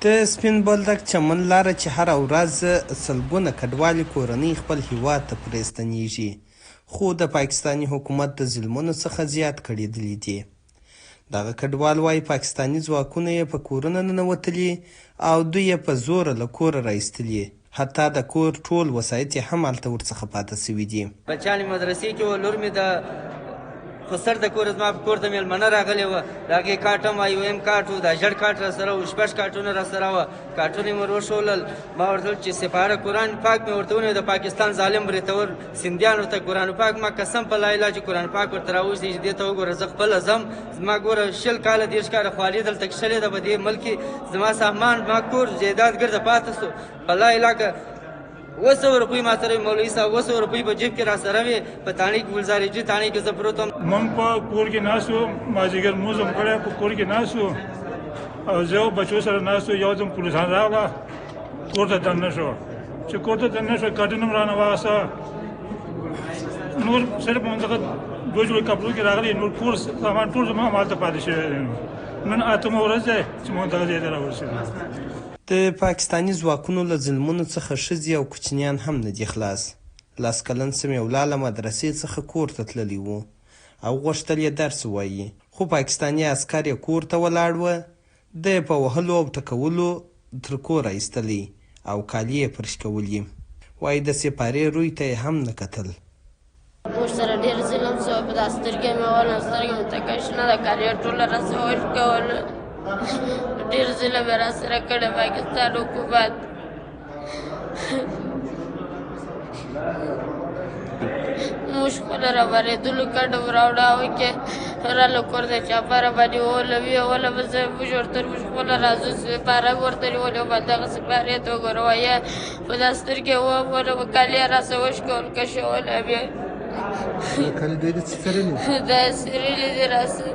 د سپین بولدک چمن لاره چې هره ورځ سلګونه کډوالې کورنۍ خپل هیواد ته پرې ستنیږي، خو د پاکستاني حکومت د ظلمونو څخه زیات کړېدلي دي. دغه کډوال وايي، پاکستاني ځواکونه یې په کورونه ننوتلي او دوی یې په زوره له کوره را ایستلي، حتی د کور ټول وسایط یې هم هلته ورڅخه پاته شوي دي. بچیان مې مدرسې کې وو، لور مې د خسر د کوره زما په کور ته مېلمنه راغلې وه، د هغې کارت هم آی او ایم کارت و، دا ژړ کارت راسره و، شپږ کارتونه راسره وه، کارتونه مې ور وښولل. ما ورته وویل چې سپاره قرآن پاک مې ورته ونیو، د پاکستان ظالم بریتور سندیانو ته قرآن پاک ما قسم په لا اله چې قرآن پاک ورته راوښیي چې دې ته وګوره، زه خپله ځم، زما ګوره 20 کاله 30 کاله خواري دلته کښلې ده په دې ملک کې، زما سامان ما کور جایداد ګرده پاتې سو، په لا اله که 700 روپۍ ما سره مولوي صاحب 700 روپۍ په جیب کې را سره وې، په تاڼې کې ګلزارې جي تاڼې کې زه پروت وم. موږ په کور کې ناست وو، مازدیګر لمونځ هم کړی، په کور کې ناست وو او زه او بچو سره ناست وو. یو دم پولیسان راغله، کور ته دننه شو، چې کور ته دننه شو کارټون هم رانه واخیسته، نور صرف موږ دغه دوه جوړې کپړو کې راغلي، نور کور سامان ټول زموږ همالته پاتې شوی دی. نن اتمه ورځ ده چې موږ دغه ځای ته راورسېدو. د پاکستاني ځواکونو له ظلمونو څخه ښځې او کوچنیان هم نه دي خلاص. لس کلن سمیع الله له مدرسې څخه کور ته تللی و او غوښتل یې درس ووایي، خو پاکستاني عسکر یې کور ته ولاړ و، دی یې په وهلو او ټکولو تر کوره ایستلی او کالي یې پر شکولي. وایي د سپارې روی ته یې هم نه کتل. موږ سره ډېر ظلم سوی، په دا سترګې مې ونه، سترګې مې تکه شنه ده، کالي یې ټوله راسره وشکوله، ډېر ظلم یې راسره کړی پاکستان حکومت. موږ خپله رابارېدلو، کډه مو راوړه کې راله کور ته چاپه راباندې ووهله، ویې وهله، بس موږ ورته موږ خپله راځو، سپاره مو ورته نیولې وه، دغه سپارې ته وګوره وایه په دا سترګې ووهله، کالي یې راسره وشکول، کشوله مې. کالي دوی دې څه څیرلي؟ دا څیرلي دي راسره.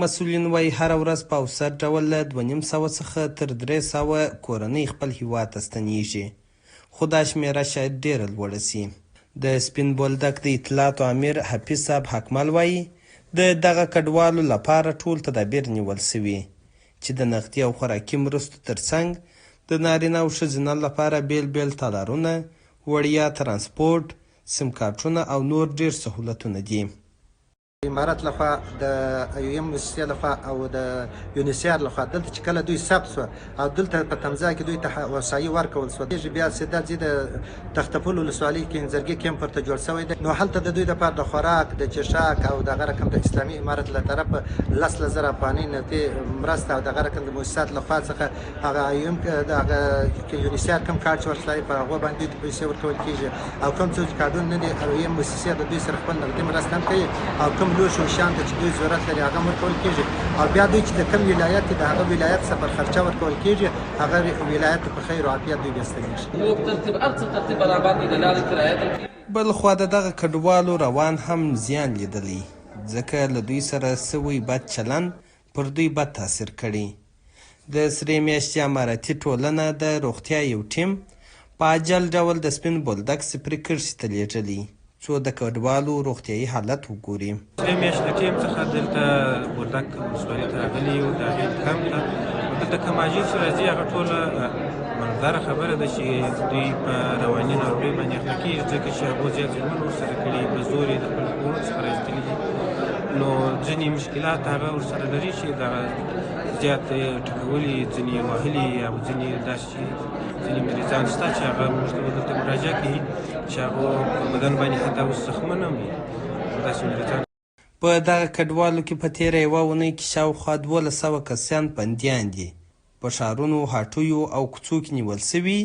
مسؤلین وايي، هره ورځ په اوسط ډول له 250 څخه تر 300 کورنۍ خپل هېواد ته ستنېږي، خو دا شمېره شاید ډېره لوړه شي. د سپین بولدک د اطلاعاتو امیر حفیظ صاحب حقمل وايي، د دغه کډوالو لپاره ټول تدابیر نیول شوي، چې د نقدي او خوراکي مرستو ترڅنګ د نارینه او ښځینه لپاره بېل بېل تالارونه، وړیا ترانسپورت، سیمکارټونه او نور ډېر سهولتونه دي. امارت لخوا، د ایو ایم موسسې لخوا او د یونیسیار لخوا دلته چې کله دوی ثبت شو او دلته په تمځای کې دوی ته هوسايي ورکول شوه، بیا سیده ځي د تخته پل ولسوالۍ کې انځرګي کیمپ ورته جوړ شوی دی، نو هلته د دوی لپاره د خوراک، د چښاک او دغه رقم د اسلامي امارت له طرفه لس لس زره افغانۍ نقدي مرسته او دغه رقم د موسسات لخوا څخه هغه ایو ایم هغه یونیسیار کوم کارت چې ورسره په هغو باندې دوی ته پیسې ورکول کیږي او کوم څوک چې کارډونه نه دي ایو ایم موسسې د دوی سره خپل نقدي مرسته هم کوي او کوم لوښي او شیان ته چې دوی ضرورت لري هغه هم ورکول کیږي او بیا دوی چې د کوم ولایت دي د هغه ولایت سفر خرچه ورکول کیږي، هغه ولایت ته په خیر او عافیت دوی بیا ستنیږي. موږ ترتیب هر څه ترتیب برابر دی د لارې کرایه درکوي. بل خوا د دغه کډوالو روان هم زیان لیدلی، ځکه له دوی سره شوی بد چلند پر دوی بد تاثیر کړی. د سرې میاشتې امارتي ټولنه د روغتیا یو ټیم په عاجل ډول د سپین بولدک صفري کرښې ته لېږلی، څو د کډوالو روغتیايي حالت وګوري. سرې میاشتې له ټیم څخه دلته بولدک ولسوالۍ ته راغلي یو، د هغې کمپ ته. دلته کوم عاجل چې راځي هغه ټوله منظره خبره ده چې دوی په رواني ناروغۍ باندې اخته کېږي، ځکه چې هغو زیات ظلمونه ورسره کړي، په زور یې د خپلو کورونو څخه را ایستلي دي. نو ځینې مشکلات هغه ورسره لري چې دغه زیات ټکولي، ځینې یې وهلي او ځینې داسې چې ځینې مریضان شته چې هغه موږ ته دلته مراجعه کوي چې هغو په بدن باندې حتی اوس زخمونه هم وي، داسې مریضان. په دغه کډوالو کې په تېره یوه اونۍ کې شاوخوا 1200 کسان بندیان دي، په ښارونو، هټیو او کوڅو کې نیول شوي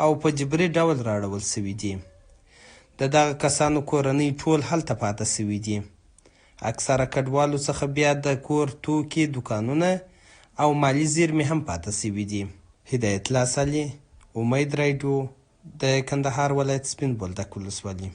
او په جبري ډول راړول شوي دي. د دغه کسانو کورنۍ ټول هلته پاتې شوي دي. اکثره کډوالو څخه بیا د کور توکي، دوکانونه او مالي زیرمې هم پاتې شوي دي. هدایت الله صالح، امید راډیو، د کندهار ولایت سپین بولدک ولسوالي.